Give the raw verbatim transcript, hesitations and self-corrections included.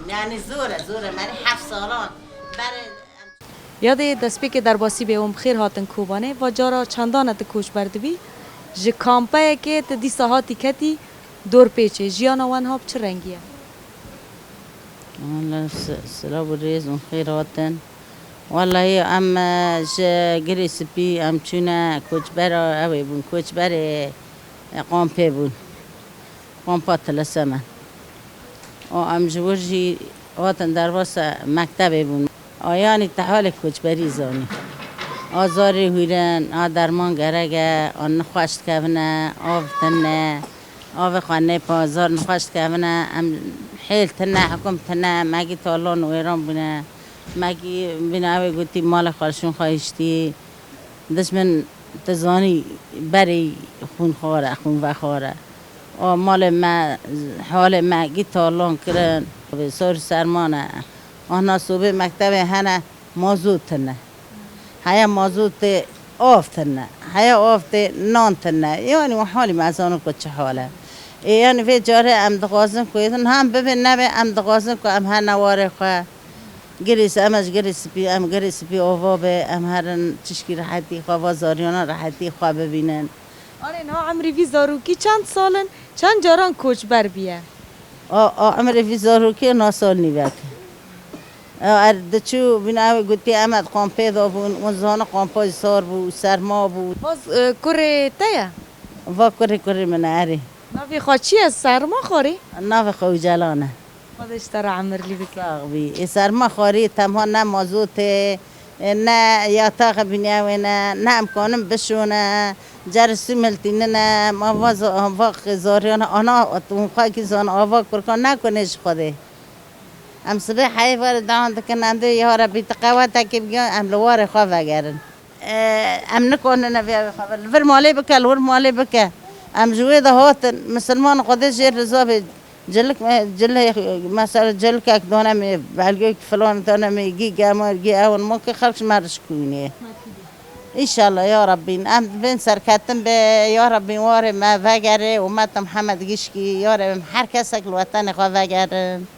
Yani zor e, zor e. Merî heft salan. Berê Yadê destpêkê derbasî bê hûn bi xêr hatin Kobanê. Va cara çendan e tu koçber dibî? Ji kampeyekê tu dîsa hatî ketî dorpêçê. Jiyana we niha bi çi rengî ye? Wele si-, silav û rêz û xêr hatin. Wellahî em, e, ji Girê Spî em çûne koçbera ew ê bûn. Koçberê, e, kampê bûn. Kampa Tileseme. A em ji wir jî hatin derbasa mektebê bûn. A yanî te halê koçberî zanî. A zarê hûrin, a derman gerek e, a nexweş dikevine, av tune, avê xwe nêpa, zar nexweş dikevine, em hêl tune, hikum tune, megî talan wêran bûne, megî bîna ew ê gotî malê xwe li şûn xwe hiştî. Dijmin, tu zanî, berê xûnxwar e, xûnvexwar e. A malê me, halê me gî talan kirin. Sor serman e. Ana sobê mektebê hene, mazot tune. Heya mazotê av tune. Heya av tê nan tune. Yani û halî me zanin ku çi hal e. Ê yani vê carê em dixwazin ku êdin hem bibe nebe em dixwazin ku em hene warê xwe. Girê s-, em ji Girê Spî, em Girê Spî ava be, em herin tişkî rehetî xwe, va zariyana rehetî xwe bibînin. Anê niha emrê vî zarokî çend sal in, çend caran koçber bûye? A, a emrê vî zarokî na sal nîvek. A, er diçû bîna ew gotî em di kampê de bûn, û zana kampa jî sar bû, serma bû. Vaz, e, kurê te ye? Va kurê kurê min e, erê. Navê xwe çi ye? Serma xwarî? Navê xwe Ucelan e. Xwedê ji te re emirlî bike. Sax bî. Ê serma xwarî, temha ne mazotê, ne yataxê bînî ew ê ne, ne em kanin bişûne, cerê sîmiltî nine, ma va za-, va zariyane ana, hûn xwe kî zan ava kurkan nekunê ji Xwedê. Em sibê heyê were dewan dikin, em dê ya Rebî tu qewetekê bigihîn, em li warê xwe vegerin. E, em nikonine vê ew xwe, li vir malê bike, li wir malê bike. Em ji wê de hatin, misilman Xwedê jê riza bê, cilik me, cilê, mesela cilikek dane me, belgeyek filan dane me, gî gemar, gî ew, ma ki xelk ji me re şikûnê. Înşallah ya Rabbîn, em bên serketin be, ya Rabbîn warê me vegerê, ummeta Mihemed gişkî, ya Rabbîn her kesek li wetenê xwe vegerin.